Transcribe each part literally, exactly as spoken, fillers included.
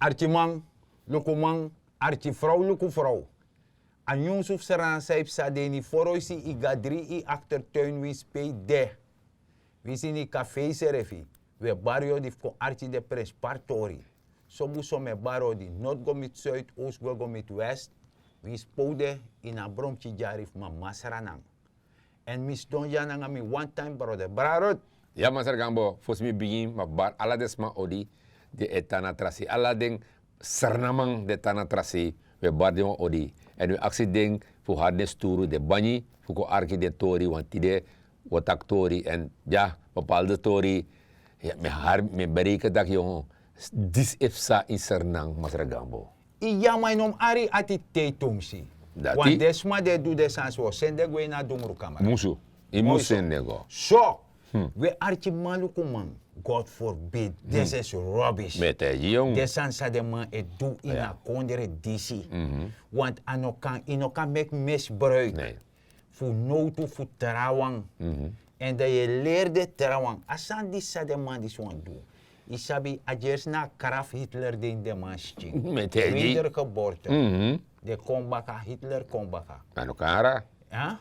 Arkiman, lukuman, arkifrow, lukufrow. A nyunsu fu Sranan san yu psa de ini foroisi, yu gadri, yu aktertuin, winsi pe yu de. Winsi ini yu kafei srefi, wi e bari yu odi fu kon arki den prenspari tori. Sobu so mi e bari odi, noti go miti suid, oost go, go miti west. Winsi pe un de, ini a bromki dyari fu mama Sranan. Èn mi sidon dya nanga mi one time brother, Bra Ruth. Ya, Masra Gambo, fosi mi bigin, mi e bari ala den sma odi di e tan na tra sei. Ala den Srananman di e tan na tra sei, wi e bari den wan odi. Èn wi e aksi den fu hari den sturu, den banyi, fu kon arki den tori, want tide wi o taki tori. Èn ya, bepaalde tori, ya, mi e hari, mi e bereken taki, yon, disi e psa ini Sranan, Masra Gambo. Iya, ma yu no mus ari yu ati te yu tumsi. Dati. Want den sma di e du den sani so, seni den gwe ini a dungrukamra. Musu. Yu mus seni den go. So, wi e arki man, lukuman, God forbid. This is rubbish. Mi e taigi yu, yongu. Den sani san den man e du ini a kondre disi. Want a no kan, yu no kan meki misbruik fu nowtu fu trawan. Èn dan yu e leri den trawan. A sani disi san den man disi wani du. Yu sabi, a gersi na a kraft Hitler de ini den man skin. Mi e taigi yu. Wedergeboorte. Den kon baka, Hitler kon baka. A no kan ra.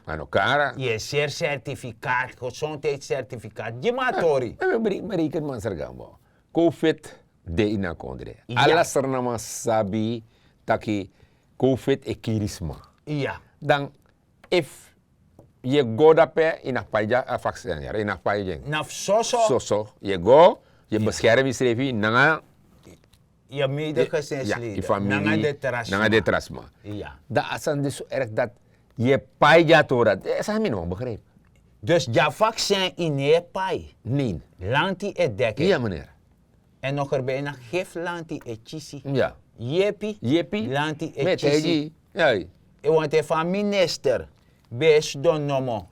A no kan ra. Yu e seri certificaat, gezondheidscertificaat. Gi mi a tori. Mi e bri-, bereken, Masra Gambo. Covid de ini a kondre. Ala Srananman sabi taki Covid e kiri sma. Iya. Dan efu yu e go dape, yu no abi pai gi a vaksin, yu no abi pai gi en. Na fu soso. Soso. Yu e go, yu e beskerm yusrefi nanga yu famiri, nanga den tra sma. Nanga den tra sma. Iya. Dan a sani de so erg dati yu e pai gi a tori dati. A sani mi no man begrijp. Dus gi a vaksin yu no e pai. Nee. Lanti e deki. Iya, meneer. Èn noger bijna gif lanti e kisi. Ya. Yepi. Yepi. Lanti e kisi. Mi e taigi yu. Ei, want efu a minister ben e sidon nomo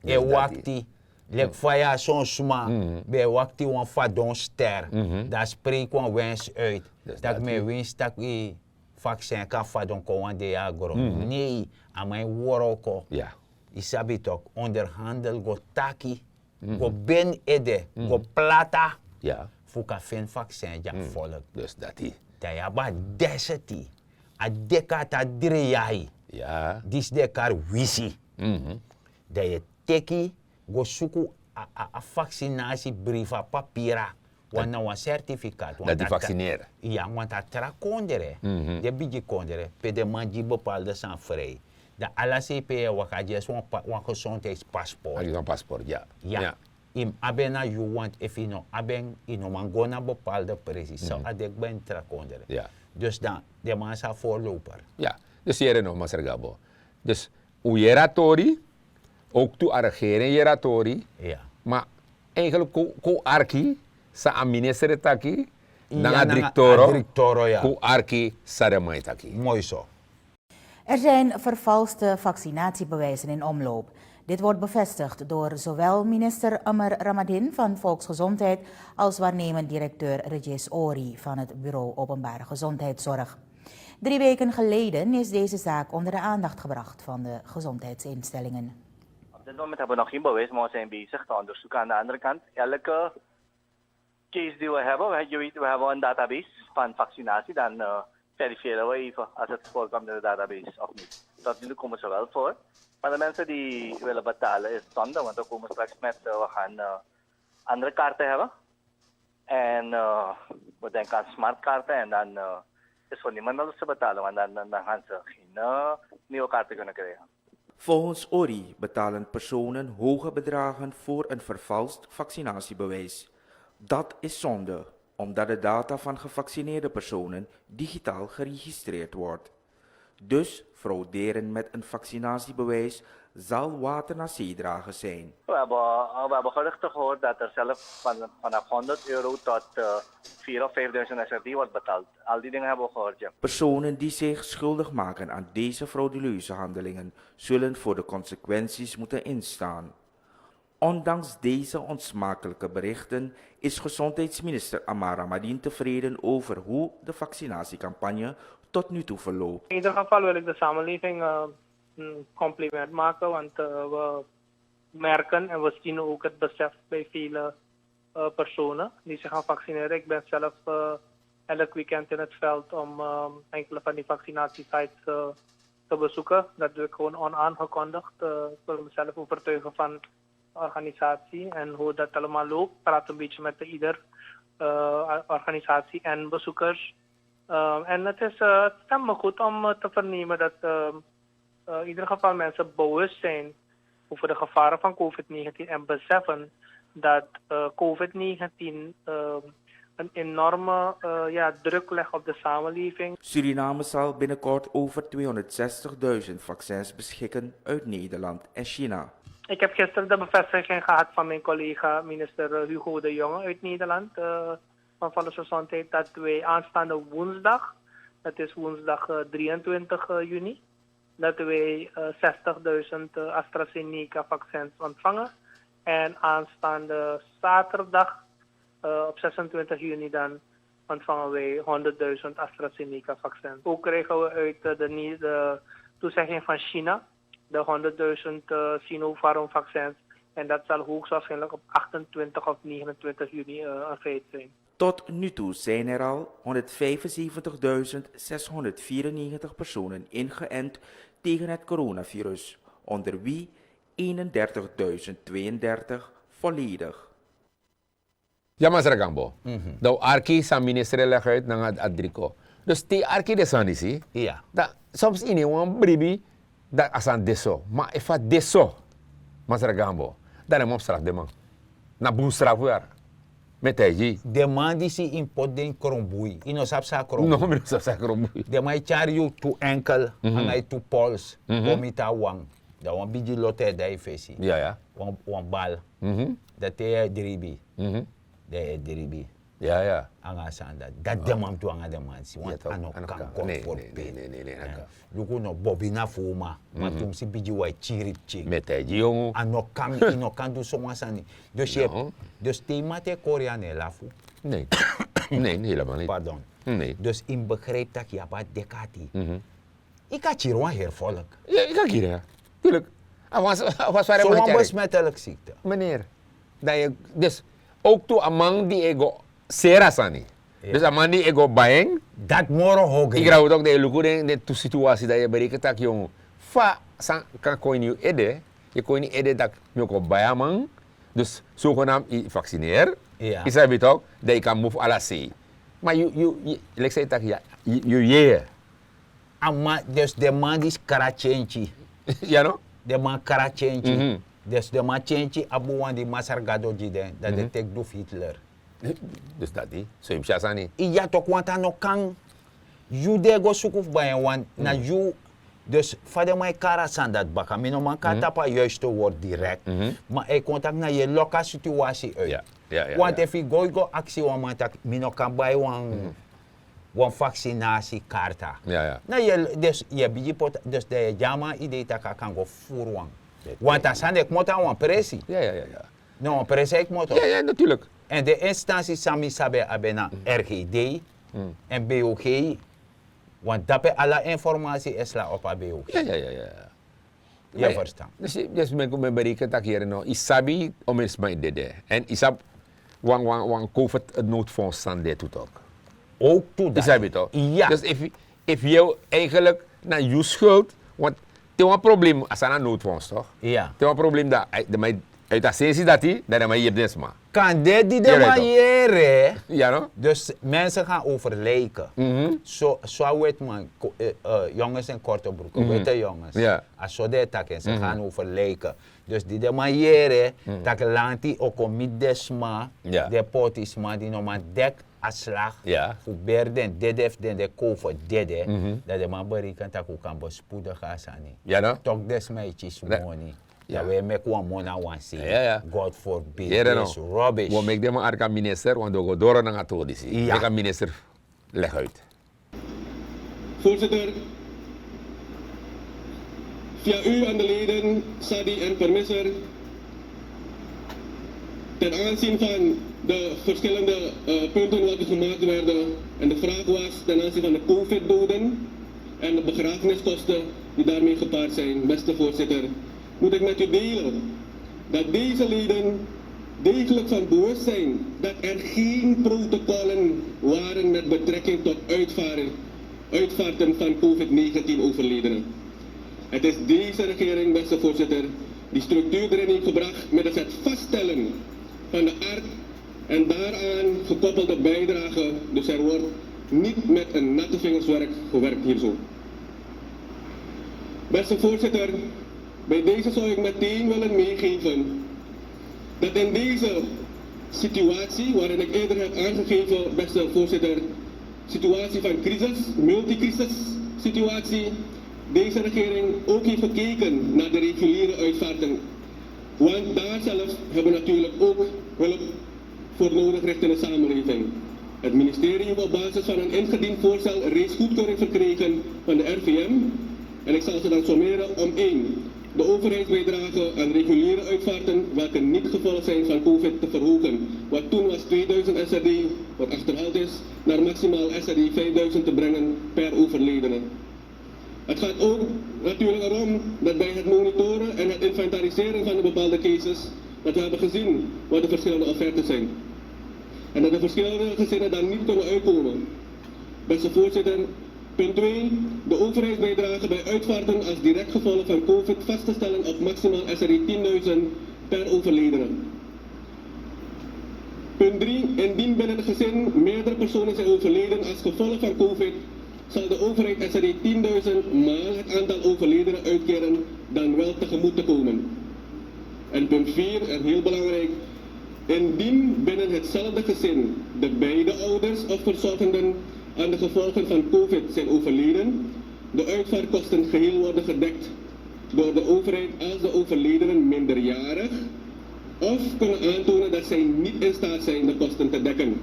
e wakti, leki fa yu a son sma ben e wakti wan fadon ster, dan a spreiki wan wens uit, taki mi e winsi taki vaksin kan fadon kon wan dei na gron. Nei, a man e wroko. Yu sabi tok, onderhandel, go taki, go beni ede, go plata, fu kan feni vaksin gi a folk. Dus dati. Dan yu abi a deseti, a deki ati a dri yari. Disi den e kari wisi. Dan yu e teki go suku a, a, a vaksinasi brief, a papira. Wan na wan certificaat, wan dati vaksineri. Ya, want a tra kondre, den bigi kondre, pe den man gi bepaalde sani vrij. Dan ala sei pe yu e waka, a gi wan pa-, wan gezondheidspaspoort. A gi wan paspoort, ya. Ya. Yu mus abi en na yu, want efu yu no abi en, yu no man go na bepaalde presi. So a de kba ini tra kondre. Dus dan den man sa voorloper. Ya. Dus yere no, Masra Gambo. Dus un yere a tori, ook tu a regering yere a tori. Ma eigenlijk kon, kon arki san a minister e taki, nanga a direktoro, kon arki san den man e taki. Mooi zo. Er zijn vervalste vaccinatiebewijzen in omloop. Dit wordt bevestigd door zowel minister Amar Ramadin van Volksgezondheid als waarnemend directeur Regis Ori van het Bureau Openbare Gezondheidszorg. Drie weken geleden is deze zaak onder de aandacht gebracht van de gezondheidsinstellingen. Op dit moment hebben we nog geen bewijs, maar we zijn bezig te onderzoeken aan de andere kant. Elke case die we hebben, we, je weet, we hebben een database van vaccinatie, dan eh, verifiëren we even als het voorkomt in de database of niet. Tot nu toe komen ze wel voor. Maar de mensen die willen betalen is zonde, want we komen straks met, eh, we gaan eh, andere kaarten hebben. En eh, we denken aan smartkaarten en dan eh, is voor niemand anders te betalen, want dan, dan, dan gaan ze geen eh, nieuwe kaarten kunnen krijgen. Volgens Ori betalen personen hoge bedragen voor een vervalst vaccinatiebewijs. Dat is zonde, omdat de data van gevaccineerde personen digitaal geregistreerd wordt. Dus frauderen met een vaccinatiebewijs zal water na zee dragen zijn. We hebben, we hebben geruchten gehoord dat er zelf van, vanaf honderd euro tot eh, vier of vijfduizend S R D wordt betaald. Al die dingen hebben we gehoord, ja. Personen die zich schuldig maken aan deze frauduleuze handelingen zullen voor de consequenties moeten instaan. Ondanks deze onsmakelijke berichten is gezondheidsminister Amar Ramadin tevreden over hoe de vaccinatiecampagne tot nu toe verloopt. In ieder geval wil ik de samenleving eh, een compliment maken, want eh, we merken en we zien ook het besef bij vele eh, personen die zich gaan vaccineren. Ik ben zelf eh, elk weekend in het veld om ehm, enkele van die vaccinatiesites eh, te bezoeken. Dat doe ik gewoon onaangekondigd. Eh, ik wil mezelf overtuigen van de organisatie en hoe dat allemaal loopt. Praat een beetje met ieder eh, organisatie en bezoekers. Eh, en het is eh, het stemt me goed om eh, te vernemen dat eh, eh, in ieder geval mensen bewust zijn over de gevaren van covid negentien en beseffen dat eh, covid negentien eh, een enorme eh, ja, druk legt op de samenleving. Suriname zal binnenkort over tweehonderdzestigduizend vaccins beschikken uit Nederland en China. Ik heb gisteren de bevestiging gehad van mijn collega minister eh, Hugo de Jonge uit Nederland eh, van Volksgezondheid dat wij aanstaande woensdag, dat is woensdag eh, drieëntwintig eh, juni, dat wij eh, zestigduizend eh, AstraZeneca-vaccins ontvangen. En aanstaande zaterdag, eh, op zesentwintig juni, dan ontvangen wij honderdduizend AstraZeneca-vaccins. Ook krijgen we uit eh, de, nie- de toezegging van China, de honderdduizend eh, Sinopharm-vaccins. En dat zal hoogstwaarschijnlijk op achtentwintig of negenentwintig juni eh, een feit zijn. Tot nu toe zijn er al honderdvijfenzeventigduizendzeshonderdvierennegentig personen ingeënt tegen het coronavirus, onder wie eenendertigduizend tweeëndertig volledig. Ya, Masra Gambo. Dan wi arki san minister e leg uit nanga a driko. Dus te yu arki den sani disi, dan soms ini wan bribi, dan a sani de so. Ma efu a de so, Masra Gambo, dan den man mus strafu den man. Na bun strafu yara. Mi e taigi yu. Den man disi yu mus poti den ini kronbui. Yu no sabi san na kronbui. No, mi no sabi san na kronbui. Den man e tyari yu tu enkel nanga yu tu pols go miti a wan. Dan wan bigi loto e de na yu fesi. Wan bal. Dan te yu e dribi, dan yu e dribi. Nanga a sani dati. Dati den man mus du nanga den man disi. Want a no kan. God forbid. Luku no, bobi na fu uma. Ma tumsi bigi wan e tyiri pikin. Mi e taigi yu. A no kan, yu no kan du sowan sani. Dus yu e, dus te yu mati e kori, a no e lafu. Nee. Nee, nee, helemaal niet. Pardon. Nee. Dus yu mus begrijpi tak' yu abi a dek'ati. Yu kan tyiri wan heri folk. Ya, yu kan tyiri, ya. Tuurlijk. A wan, a wan swari man. Sowan besmettelijk ziekte. Meneer, dan yu, dus ook tu a man di e go seri a sani. Dus a man di e go bai en. Dati moro hogi. Yu grabu tok, dan yu luku den, den tu situatie, dan yu e bereken tak' yu, fa san kan kon ini yu ede. Yu kon ini yu ede tak' mi o kon bai a man. Dus zogenaamd yu vaccineer. Yu sabi tok, dan yu kan move ala sei. Ma yu, yu, yu, leki san yu taki, ya, yu, yu yeye. A man, dus den man disi kari a tyentyi. Ya no? Den man kari a tyentyi. Dus den man tyentyi a bun wan di Masra Gado gi den, dan den teki du fu Hitler. Dus dati, so yu mus si a sani. Ya tok, want a no kan. Yu di e go suku fu bai en wan, na yu. Dus fa den man e kari a sani dati baka, mi no man kon tapu a juiste word direct. Ma a e kon taki na yu e loki a situwasi uit. Want efu yu go, yu go aksi wan man taki mi no kan bai wan wan vaksinasi karta. Na yu e, dus yu e bigin poti, dus dan yu e gi a man idei tak' a kan go fufuru wan. Want a sani e kmoto na wan presi. Na wan presi a e kmoto. Natuurlijk. Èn den instansi san mi sabi abi na R G D èn B O G. Want dape ala informasi e sla op a B O G. Yu e ferstan? Dus, dus mi e bereken tak' yere no, yu sabi omeni sma e dede. Èn yu sabi wan, wan, wan covid noodfonds san de tu tok. Ook tu dati. Yu sabi tok? Dus efu, efu yu eigenlijk na yu schuld, want te wan probleem, a sani na noodfonds tok? Te wan probleem dan, dan man uit a sensi dati, dan den man yepi den sma. Kande di den man yere. Dus mensen gaan over lijken. So, so a weti man, jongens in korte broeken, witte jongens. A so den e taki en, ze gaan over lijken. Dus di den man yere tak' lanti o kon miti den sma, den poti sma di no man deki a slag fu beri den dede fu den, den covid dede, dan den man bereken tak' un kan bespoedigen a sani. Tok' den sma e kisi moni. Dan un e meki wan moni na wan sei. God forbid. Rubbish. Un o meki den man arki a minister, want un o go doro nanga a tori disi. Meki a minister leg uit. Voorzitter, via u aan de leden, Sadi en Vermisser, ten aanzien van de verschillende eh, punten wat er gemaakt werden en de vraag was ten aanzien van de covid-doden en de begrafeniskosten die daarmee gepaard zijn, beste voorzitter, moet ik met u delen dat deze leden degelijk van bewust zijn dat er geen protocollen waren met betrekking tot uitvaren, uitvaarten van covid negentien overledenen. Het is deze regering, beste voorzitter, die structuur erin heeft gebracht middels het vaststellen van de aard en daaraan gekoppelde bijdrage, dus er wordt niet met een natte vingers werk gewerkt hier zo. Beste voorzitter, bij deze zou ik meteen willen meegeven dat in deze situatie, waarin ik eerder heb aangegeven, beste voorzitter, situatie van crisis, multicrisis situatie, deze regering ook heeft gekeken naar de reguliere uitvaarten. Want daar zelf hebben we natuurlijk ook hulp voor nodig richting de samenleving. Het ministerie heeft op basis van een ingediend voorstel reeds goedkeuring verkregen van de R V M. En ik zal ze dan sommeren om één. De overheidsbijdrage aan reguliere uitvaarten welke niet gevolg zijn van covid te verhogen. Wat toen was tweeduizend S R D, wat achterhaald is, naar maximaal S R D vijfduizend te brengen per overledene. Het gaat ook natuurlijk erom dat bij het monitoren en het inventariseren van de bepaalde cases, dat we hebben gezien wat de verschillende offertes zijn. En dat de verschillende gezinnen daar niet kunnen uitkomen. Beste voorzitter, punt twee, de overheidsbijdrage bij uitvaarten als direct gevolg van covid vast te stellen op maximaal S R D tienduizend per overledene. Punt drie, indien binnen het gezin meerdere personen zijn overleden als gevolg van covid, zal de overheid S R D tienduizend maal het aantal overledenen uitkeren dan wel tegemoet te komen. En punt vier, en heel belangrijk, indien binnen hetzelfde gezin de beide ouders of verzorgenden aan de gevolgen van covid zijn overleden, de uitvaartkosten geheel worden gedekt door de overheid als de overledenen minderjarig of kunnen aantonen dat zij niet in staat zijn de kosten te dekken.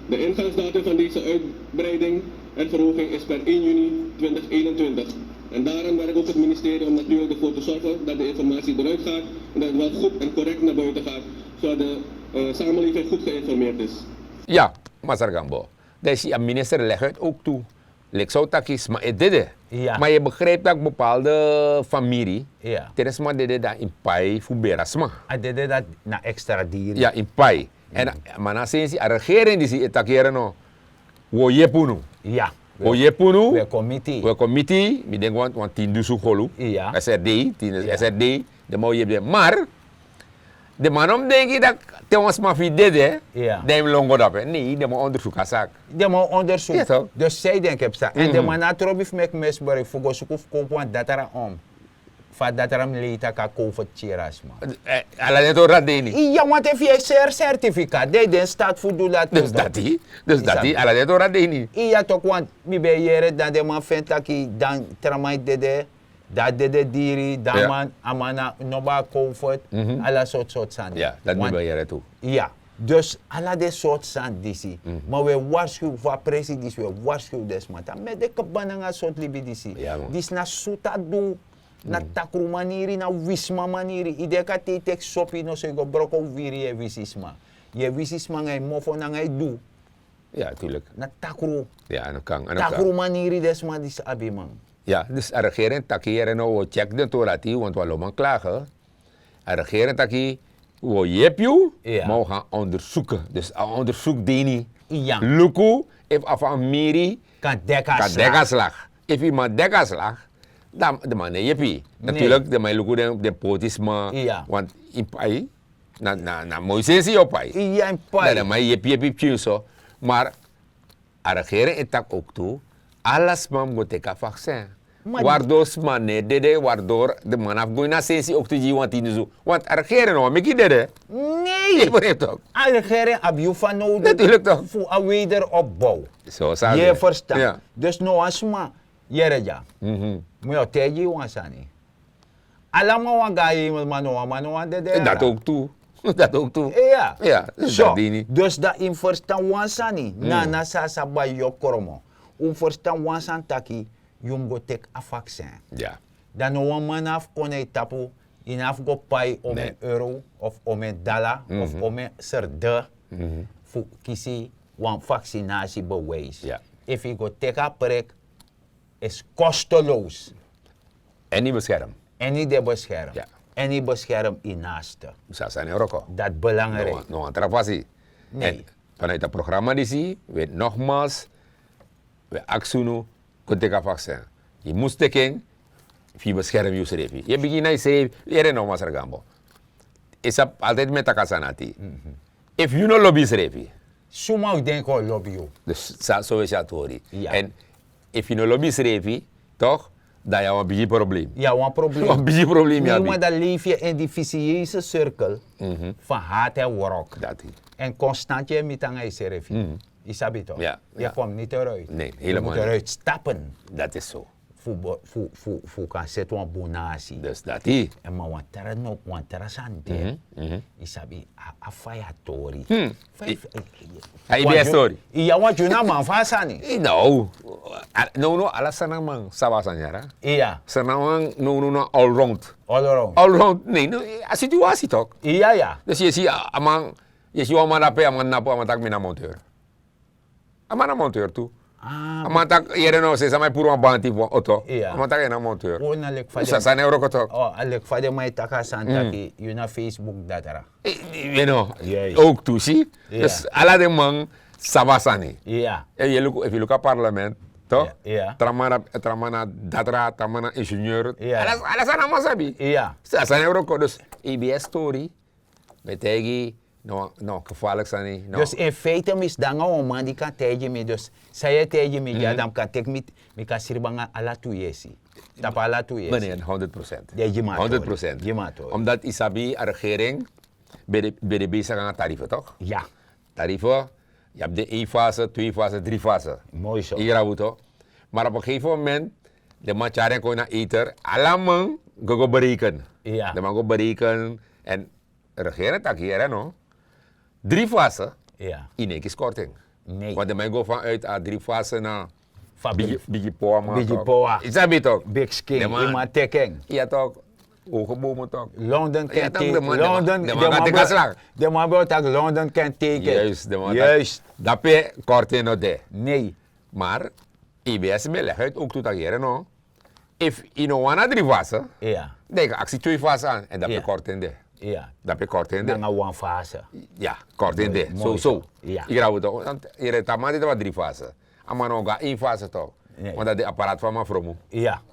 De ingangsdatum van deze uitbreiding en verhoging is per één juni tweeduizend eenentwintig. En daarom wil ik ook het ministerie om natuurlijk ervoor te zorgen dat de informatie eruit gaat en dat het wel goed en correct naar buiten gaat, zodat de eh, samenleving goed geïnformeerd is. Ya, Masra Gambo. Dan yu si a minister leg uit ook tu. Leki san un taki sma e dede. Ma yu e begrijpi tak' bepaalde famiri, te den sma dede dan yu pai fu beri a sma. A dede dati na ekstra diri. Ya, yu pai. Èn ma na sensi a regering disi e taki yere no, wi o yepi unu. Wi o yepi unu. Wi e kon miti, mi denki wan tin dusun golu. S R D, tin S R D. Den man o yepi den. Mar den man no mus denki tak' te wan sma fu yu dede, dan yu mus lon go dape. Nei, den man ondersuku a saki. Den man ondersuku. Dus san yu denki e psa èn den man no abi trobi fu meki misbruik fu go suku fu kowpu wan datra om. Fu a datra mus lei tak' a kowpu fu tyeri a sma. Ala den tori dati de ini. Iya, want efu yu e seri sertifikat dan yu de ini stati fu du dati. Dus dati, dus dati ala den tori dati de ini. Iya toki want mi ben e yere dan den man feni taki dan tra man e dede. Dan a dede diri dan a man no ben abi comfort. Ala sortu sortu sani. Ya, dati mi ben e yere tu. Ya. Dus ala den sortu sani disi, ma wi e warskiw fu a presi disi wi e warskiw den sma taki mi e de kba nanga a sortu libi disi. Disi na sutu a du. Na takru maniri na wisma maniri yu denki a te yu teki sopi no so yu go broko wiri yu e wisi sma. Yu e wisi sma nanga yu mofo nanga yu du. Na takru. Takru maniri den sma disi abi man. Ya dus a regering taki yere no wi o tyeki den tori dati want wi a loman klage. A regering taki wi o yepi yu, ma wi gan ondersuku dus a ondersuku de ini. Luku efu a famiri kan deki a slag. Efu yu man deki a slag, dan den man no e yepi yu. Natuurlik den man e luku den poti sma. Want yu pai na moi sensi yu o pai. Dan den man e yepi yepi pikin so. Mar a regering e taki ouk tu, ala sma mus go teki a vaksin. Wari dori sma no e dede wari dori den man no abi go ini a sensi ouk tu gi yu wanti ini so. Want a regering no wani meki yu dede. Nei. A regering abi yu fanowdu fu a weder opbow. Yu e ferstan? Dus no wan sma yere dya. Mi o taigi yu wan sani. Ala man wani go na hemel ma no wan man no wani dede. Dati ouk tu. Dati ouk tu. So dus dan yu mus ferstan wan sani na a na san a sa bai yu o kromo. Un mus ferstan wan sani taki yu mus go teki a vaksin. Dan no wan man no abi fu kon na yu tapu. Yu no abi fu go pai omen euro of omen dala of omen serde fu kisi wan vaksinasi beweis. Efu yu go teki a prek is kosteloos. En yu beskerm. En yu de beskerm. En yu beskerm yu naaste. Sasani roko. Dat belangrijk. No wan trafasi. Nee. Vanuit a programma disi we nogmaals we aksi unu kon teki a vaccin. Yu mus teki en fu yu beskerm yu srefi. Yu e bigin na yu srefi. Yere no masra gambo. Yu sabi altijd mi e taki a sani ati. Efu yu no lobi yu srefi. Suma o denki o lobi yu? Dus so we si a tori. Èn efu yu no lobi yu srefi, tok, dan yu abi wan bigi problem. Yu abi wan problem. Wan bigi problem yu abi. Yu man dan lefi yu in di visieuse cirkel van hati èn wrok. Èn konstant yu e miti nanga yu srefi. Yu sabi tok? Yu e kon niti eruit. Yu mus eruit stappen. Dati so. Fu kan seti wan bun nasi. Dus dati. Èn ma wan tra no wan tra sani de. Yu sabi a faya tori. A yu ben a yu tori. Iya wan dyuna man fu a sani. Now. Nownow ala sanaman sabi a sani yara. Iya. Sanaman nownow na all round. All round. All round. Ne no, a situasi tok. Iya ya. Dus yu e si a man, yu e si wan man dape a man napu a man taki mi na monteur. A man na monteur tu. A man taki yere no se sama e puru wan banti fu wan oto. A man taki yu na monteur. Sasani e wroko tok. A leki fa den man e taki a sani taki yu na facebook datra. Yu no. Ook tu si. Dus ala den man sabi a sani. Efu yu luku a parlement, tok. Tra man na datra, tra man na ingenieur. Ala sani a man sabi. Sasani e wroko dus. Ebs tori. Mi e taigi no no gevaarlijk sani. Dus in feite mi sidon nanga wan man di kan taigi mi dus san yu e taigi mi dya dan mi kan teki mi kan sribi nanga ala tu yesi. Tapu ala tu yesi. Meneer honderd procent. Honderd procent. Omdat yu sabi a regering ben de besig nanga tarife tok? Ya. Tarife. Yu abi de ein fase twee fase drie fase. Moi so. Yu grabu tok? Maar op een gegeven moment de man tyari en kon na eter ala man go go bereken. De man go bereken. En regering taki yere no. Drie fase. Yu neki skorting. Want de man go vanuit a drie fase na bigi poa man. Bigi poa. Yu sabi tok? Big skin. Yu man teken. Ya tok. Hoge bomen tok. London kenteken. London. De man ben o taki london kenteken. Juist. Dape korting no de. Nee. Maar ebs ben leg uit ook tu taki yere no. Efu yu no wani a dri fase, dan yu kan aksi twee fase an èn dape korte en de. Dape korte en de. Nanga wan fase. Ya, korte en de. Soso. Yu grabu tok. Yere, tapu man dede wan dri fase. A man no go na ein fase tok. Want dati de apparaat fu a man fromu.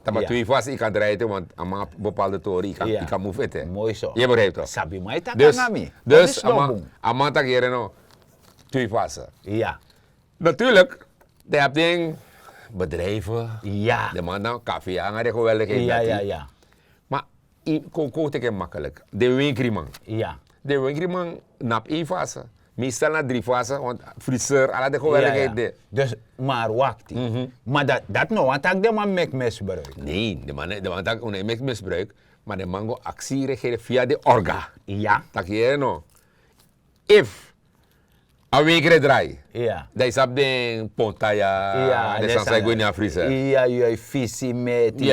Tapu a twee fase yu kan drai ete want a man abi bepaalde tori, yu kan move ete. Yu e begrijp tok? Sabi man e taki nanga mi. Dus a man taki yere no, twee fase. Natuurlik, dan yu abi den bedrijfe. Den man na kafe nanga den geweldigheid dati. Ma yu kon kon teki en makkelijk. Den wenkriman. Den wenkriman na abi ein fase. Meestal na dri fase want friser ala den geweldigheid de. Dus, maar wakti. Ma dati no wani taki den man meki misbruik. Nee, den man taki un no e meki misbruik. Ma den man go aksi regering via den orga. Taki yere no, efu a wenkri e drai, dan yu sabi den ponta ya, den sani san e go ini a friser. Iya, yu e fisi meti.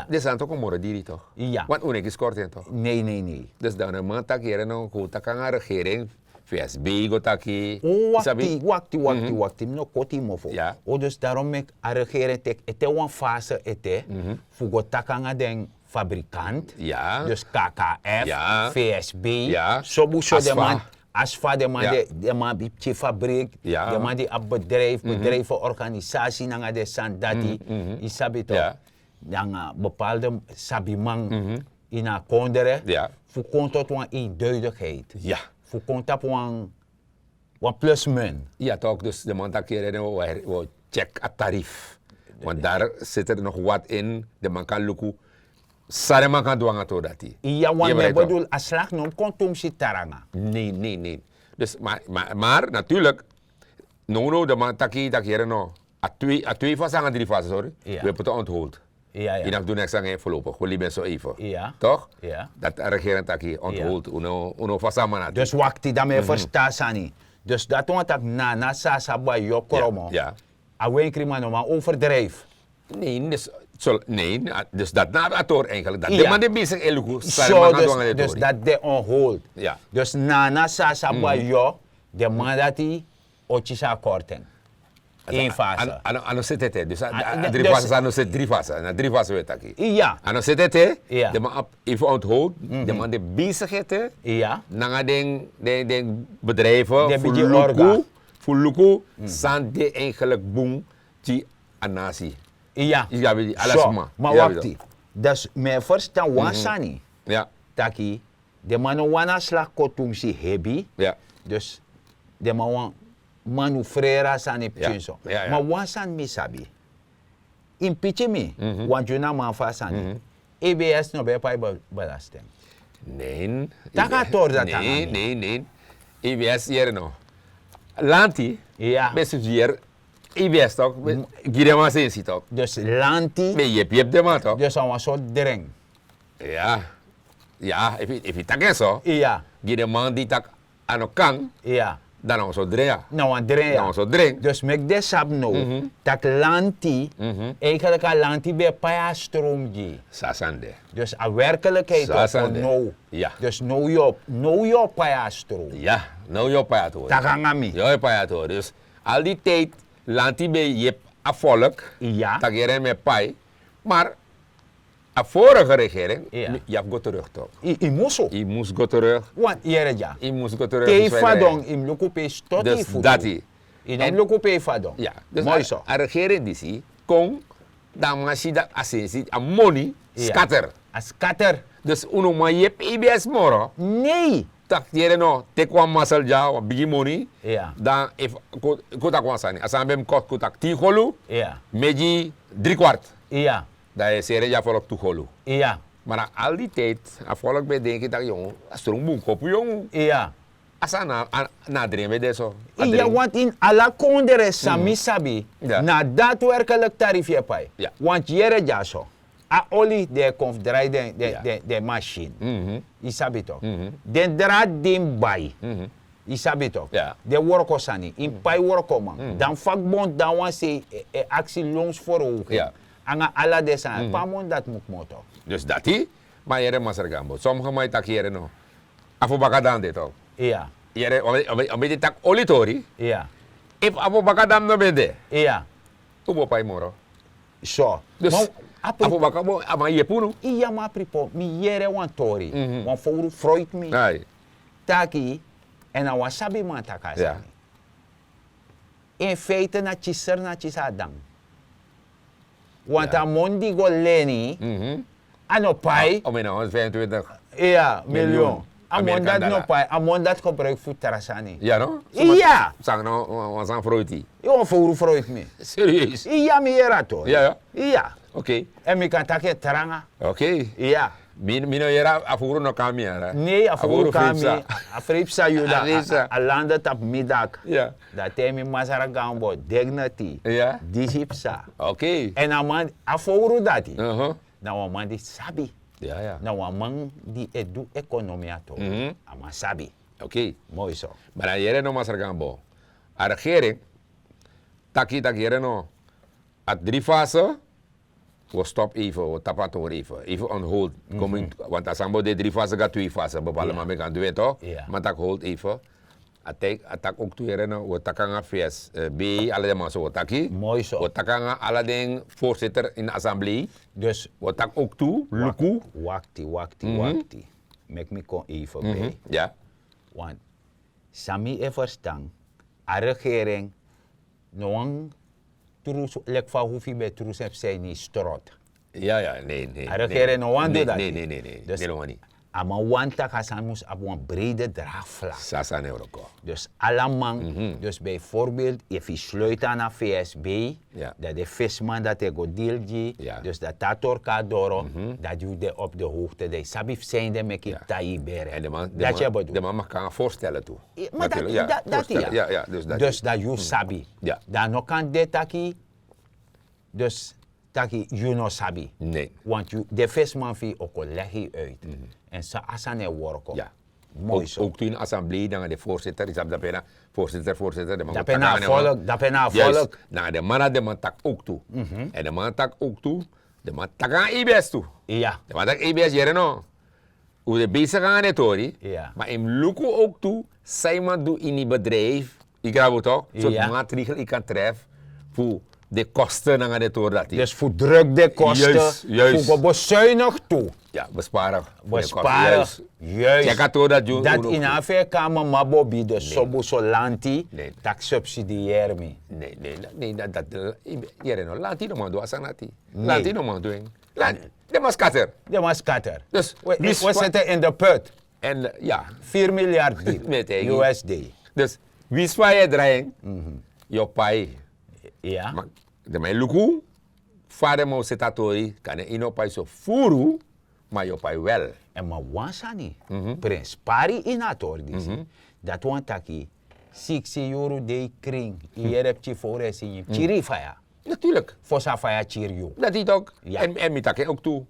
Den sani tok un moro diri tok. Want un no e kisi korte en tok. Nee, nee, nee. Dus dan den man taki yere no, go taki nanga regering. Vsb go taki. Wakti, wakti, wakti, wakti mi no koti yu mofo. Dus darom meki a regering teki ete wan fase ete fu go taki nanga den fabrikant. Dus kkf, vsb, sobu so den man, asfa, den man, den man abi pikin fabrik, den man di abi bedrijf, bedrijf organisasi nanga den sani dati. Yu sabi tok? Nanga bepaalde sabiman ini a kondre, fu kon tot wan eenduidigheid, fu kon tapu wan wan plus mun. Ya tok, dus den man taki yere no, wi o check a tarif. Want daar zit er nog wat in. Den man kan luku san den man kan du nanga tori dati. Ya, want mi e bedul a slag no mus kon tumsi tranga. Nee, nee, nee. Dus maar natuurlijk, nownow den man taki taki yere no, a twee fase nanga dri fase, sorry, wi e poti onthold. Yu no abi du neks nanga en forlopig, wi libi en so even. Tok? Dati a regering taki onthold, un no fasi a man na. Dus wakti, dan mi e ferstan a sani. Dus dati wani taki nana sasa bai yu o kromo. A wenkriman no man overdrijf. Nee, dus dati na a tori eigenlik dati den man de besik e luku san den man kan du nanga den tori. Dus dati de on hold. Dus nana sasa bai yu, den man dati o kisi a korting. Een fase. A no seti ete. Dus a dri fase, a no seti dri fase. Na dri fase we taki. Iya. A no seti ete. Iya. Den man abi, efu onthoud, den man de bezig ete. Iya. Nanga den, den, den bedrijven fu luku, fu luku san de eigenlijk bun gi a nasi. Iya. Ala sma. Ma wakti. Dus mi e ferstan wan sani. Taki den man no wani a slagkotungsi hebi. Dus den man wani manoeuvreri a sani pikinso. Ma wan sani mi sabi. Yu mus piki mi, want yu na man fu a sani. Ebs no ben e pai belasting. Nen. Taki a tori dati nanga mi. Nen, nen. Ebs yere no. Lanti ben subsidieri ebs tok. Gi den man sensi tok. Dus lanti ben yepi yepi den man tok. Dus a wan sortu dren. Ya. Ya, efu yu taki en so, gi den man di taki a no kan, dan na wan sortu dren ya. Na wan dren ya. Na wan sortu dren. Dus meki den sabi now, taki lanti, eigenlijk a lanti ben e pai a stroom gi yu. San a sani de? Dus a werkelijkheid tok now. Dus now yu o, now yu o pai a stroom. Ya. Now yu o pai a tori. Taki nanga mi. Yu o pai a tori. Dus al die tijd lanti ben yepi a volk, taki yere mi e pai. Maar a vorige regering, yu abi go terug tok. Yu musu. Yu mus go terug. Want yere dya. Yu mus go terug. Te yu fadon, yu mus luku pe yu stoti yu futu. Yu no mus luku pe yu fadon. Ya. Dus a regering disi kon, dan a man si dati a sensi, a moni scatter. A scatter. Dus un no man yepi ebs moro. Nei. Taki yere no, teki wan masel dya, wan bigi moni. Dan efu kon taki wan sani, a sani ben mus kostu kon taki tin golu, mi e gi dri kwart. Dan yu e seri en gi a volk tu golu. Ma na al die tijd a volk ben e denki taki yongu, a strong bun kopu yongu. A sani na a dren ben de so. Iya, want ini ala kondre san mi sabi, na daadwerkelijk tarifi e pai. Want yere dyaso, a oli den e kon fu drai den, den, den, den masin. Yu sabi tok. Den draad di yu mus bai. Yu sabi tok. Den wroko sani, yu mus pai wrokoman. Dan vakbond, dan wan sei e, e aksi loonsverhoging. Nanga ala den sani, pe a moni dati mu kmoto. Dus dati, ma yere masra Gambo. Sommige man e taki yere no. Afobaka dan de tok. Iya. Yere, o mi, o mi, o mi de taki oli tori. Iya. Efu Afobaka dan no ben de. Iya. Un bo pai moro. So. Dus Afobaka bo, a man yepi unu. Iya, ma pripo, mi yere wan tori. Wan fowru fruit mi. Taki, en na wan sabi man taki a sani. In feite na kisi, na kisi a dan. Want a moni di go leni, a no pai. O mi na wan vijfentwintig. Iya, miljoen. A moni dati no pai, a moni dati gebruik fu tra sani. Ya no? Iya. San no, wan, wan sani fruiti. Yu wan fowru fruit mi. Serieus? Iya, mi yere a tori. Ya, ya. Iya. Oké. En mi kan taki en tranga. Oké. Iya. Mi, mi no yere a fowru no kon na mi, ara. Nei, a fowru kon na mi. A fripsa yu dan, a, a lande tapu mi dak. Ya. Dan te mi masra Gambo, dignity. Ya. Disi psa. Oké. En a man, a fowru dati. Na wan man di sabi. Ya, ya. Na wan man di e du ekonomia tok. A man sabi. Oké. Moi so. Ma dan yere no masra Gambo. A regering taki, taki yere no. A dri fase, wi o stop even, wi o tapu a tori even. Even on hold. Coming, want a sani bo de dri fase, go na twee fase. Bepaalde man ben kan du en tok. Ma taki hold even. A taki, a taki ook tu yere no, wi o taki nanga V S B, ala den man so wi o taki. Moi so. Wi o taki nanga ala den voorzitter in assemblee. Dus wi o taki ook tu, luku. Wakti, wakti, wakti. Meki mi kon even bij. Ya. Want san mi e ferstan, a regering no wani trusu, leki fa Hoefi ben trusu en psa ini strot. Ya, ya, nee, nee. A regering no wani du dati. Nee, nee, nee, nee. Dus a man wani taki a sani mus abi wan brede draagvlak. San a sani e wroko. Dus ala man, dus bijvoorbeeld, efu yu sluit aan na V S B, dan den visman dati e go deal gi, dus dati a tori kon na doro, dan yu de op de hoogte, dan yu sabi fu san ede meki yu taigi bere. Dati yu e bedoel. Den man mag kan voorstellen tu. Ma dati, dati ya. Dus dati yu sabi. Dan a no kan de taki, dus taki yu no sabi. Nee. Want yu, den visman fu yu o kon legi yu uit. En san a sani e wroko. Moi so. Ook tu in assemblee, nanga den voorzitter, yu sabi dape na voorzitter, voorzitter, den man dape na a volk, dape na a volk. Nanga den man, den man taki ook tu. En den man taki ook tu, den man taki nanga ebs tu. Iya. Den man taki ebs yere no. Un de bezig nanga den tori, ma yu mus luku ook tu san yu man du ini bedrijf, yu grabu tok, sortu maatregel yu kan tref fu den kosten nanga den tori dati. Dus fu druk den kosten, fu go besuinig tu. Ya, besparen. Besparen. Juist. Tyeki a tori dati. Dati ini a feka mama bobi de sobu so lanti. Tak subsidieri mi. Ne ne ne dati. Yere no lanti no man du a sani dati. Lanti no man du en. Den man skater. Den man skater. Dus wi sete in de put. En ya, vier miljard di. Usd. Dus wi sfa yu e drai en. Yu o pai. Ya. Den man e luku fa den man o seti a tori kan den ini o pai so furu. Ma yu o pai wel. En ma wan sani. Prenspari ini a tori disi. Dati wan taki siksi yuru dei krin. Yu yere pikin fowru e singi pikin ri faya. Natuurlijk. Fosi a faya kiri yu. Dati tok. En mi taki en ok tu.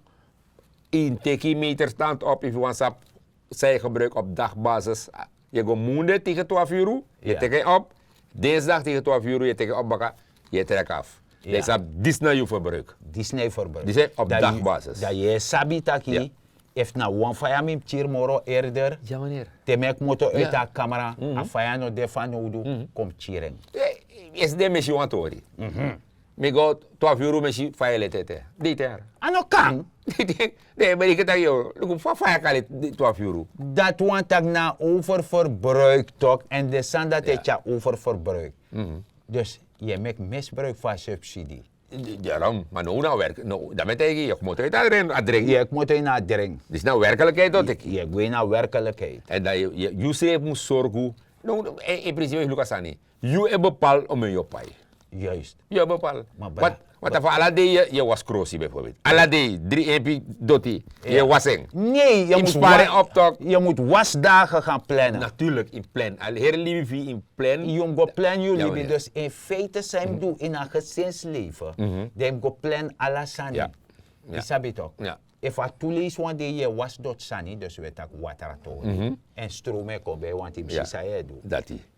Yu teki yu meterstand op efu wan sap san yu gebruik op dagbasis. Yu go munde tegen twaalf yuru. Yu teki en op. Dinsdag tegen twaalf yuru yu teki en op baka. Yu e trek af. Dan yu sabi disi na yu verbruik. Disi na yu verbruik. Disi op dagbasis. Dan yu e sabi taki efu na wan faya mi mus kiri moro erder. Te mi e kmoto uiti a kamera a faya no de fanowdu. Kon mus kiri en. Esi den mesi wan tori. Mi go twaalf yuru mesi faya leti ete. Dei ten yari. A no kan. Den e bereken taki yu luku fa faya kan leti twaalf yuru. Dati wan taki na oververbruik tok en den sani dati e tyari oververbruik. Dus yu e meki misbruik fu a subsidi. Darom ma no un na werk. Dan mi e taigi yu e kmoto uiti a dring. Yu e kmoto ini a dring. Disi na werkelikheid doti. Yu e gwe ini a werkelikheid. En dan yu srefi mus sorgu. No, in principe yu luku a sani. Yu e bepal omen yu o pai. Juist. Yu e bepal. Want a fu ala dei yu e wasi krosi bijvoorbeeld ala dei dri empi doti. Yu e wasi en. Nee. Yu mus spari en op tok. Yu mus wasi dagen gaan plannen. Natuurlijk in plan. Al heri libi fu yu in plan. Yu mus go plan yu libi dus in feite san yu mus du in a gesinsleven. Dan yu mus go plan ala sani. Yu sabi tok. Efu a tu leisi wan dei yu e wasi doti sani dus wi e taki watra tori. En stromu e kon ben wanti mus si san yu e du.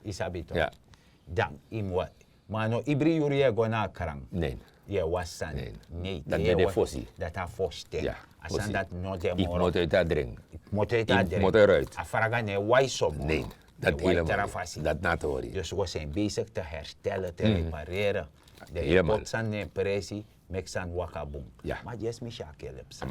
Yu sabi tok. Dan yu mus wasi. Ma a no ibri yuru yu e go na a kran. Yu e wasi sani. Dati a fosi. Dati a fosi ten. A sani dati no de moro. Moto eti a dring. Moto eti a dring. A fraga no e wai so moro. Dati na a tori. Dus wi o sen besik te herstelen te repareren. Den e poti sani na en presi. Meki sani waka bun. Ma dyesi mi si a kelipsa.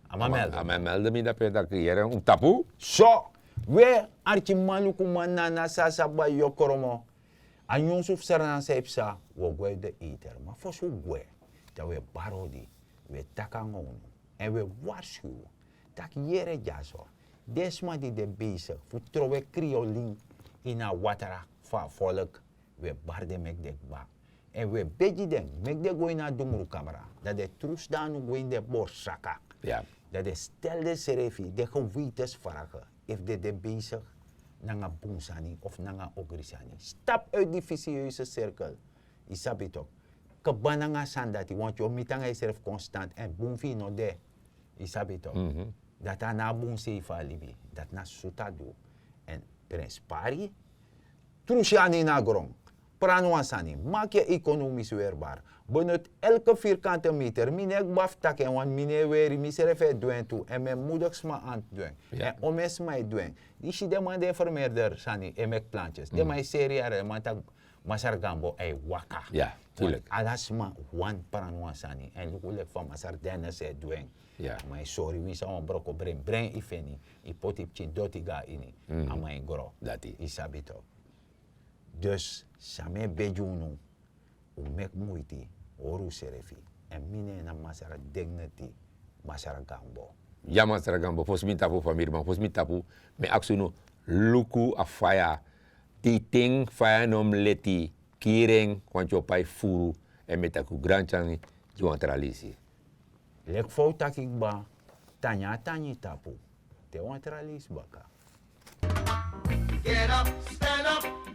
A man melde mi dape tak' yere un tapu. So, we, arkiman lukuman nana sasa bai yokromo. A nyunsu fu srana san e psa. Wi o gwe fu de eter ma fosi un gwe, dan wi e bari odi. Wi e taki nanga unu èn wi e warski unu tak' yere dyaso, den sma di de besigi fu trowe kriolin ini a watra fu a folk, wi e bari den meki den kba. Èn wi e begi den meki den go ini a dungrukamra, dan den trus dan a no go ini den borsaka. Dan den stel densrefi den gewetensfrage, efu den de besigi nanga bun sani of nanga ogri sani. Stapu uiti di visieuse sirkel. Yu sabi toki? Kba nanga a sani dati wantu yu o miti nanga yusrefi konstant èn bun fu yu no de. Yu sabi toki? Dati a no a bun sei fu a libi. Dati na sutu a du. Èn prenspari, trusi anu ini a gron, prani wan sani, maki yu ekonomis werbar. Benoti elke virkante meter mi no e kba fu taki en wantu mi no e weri misrefi e du en tu èn mi e mudiki sma anti du en. Èn omen sma e du en. Di yu si den man di e fermerder sani e meki plantyes den man e seri yari den man taki masra gambo a e waka. Ala sma wani prani wan sani èn luku leki fa masra dennis e du en. A man e sori winsi a wan broko brengbren yu feni, yu poti yu pikin doti go na ini, a man e gro. Yu sabi toki? Dus san mi e begi unu, un meki muiti, hori unsrefi. Èn mi nen na masra dignity, masra gambo. Ya masra gambo fosi mi tapu famiri man fosi mi tapu, mi e aksi unu, luku a faya. Te yu ten faya no mus leti, kiri en, wantu yu o pai furu. Èn mi e taki un grantyari gi wan tra lisi. Leki fa un taki kba, tangi a tangi tapu. Te wan tra lisi baka. Get up, stand up.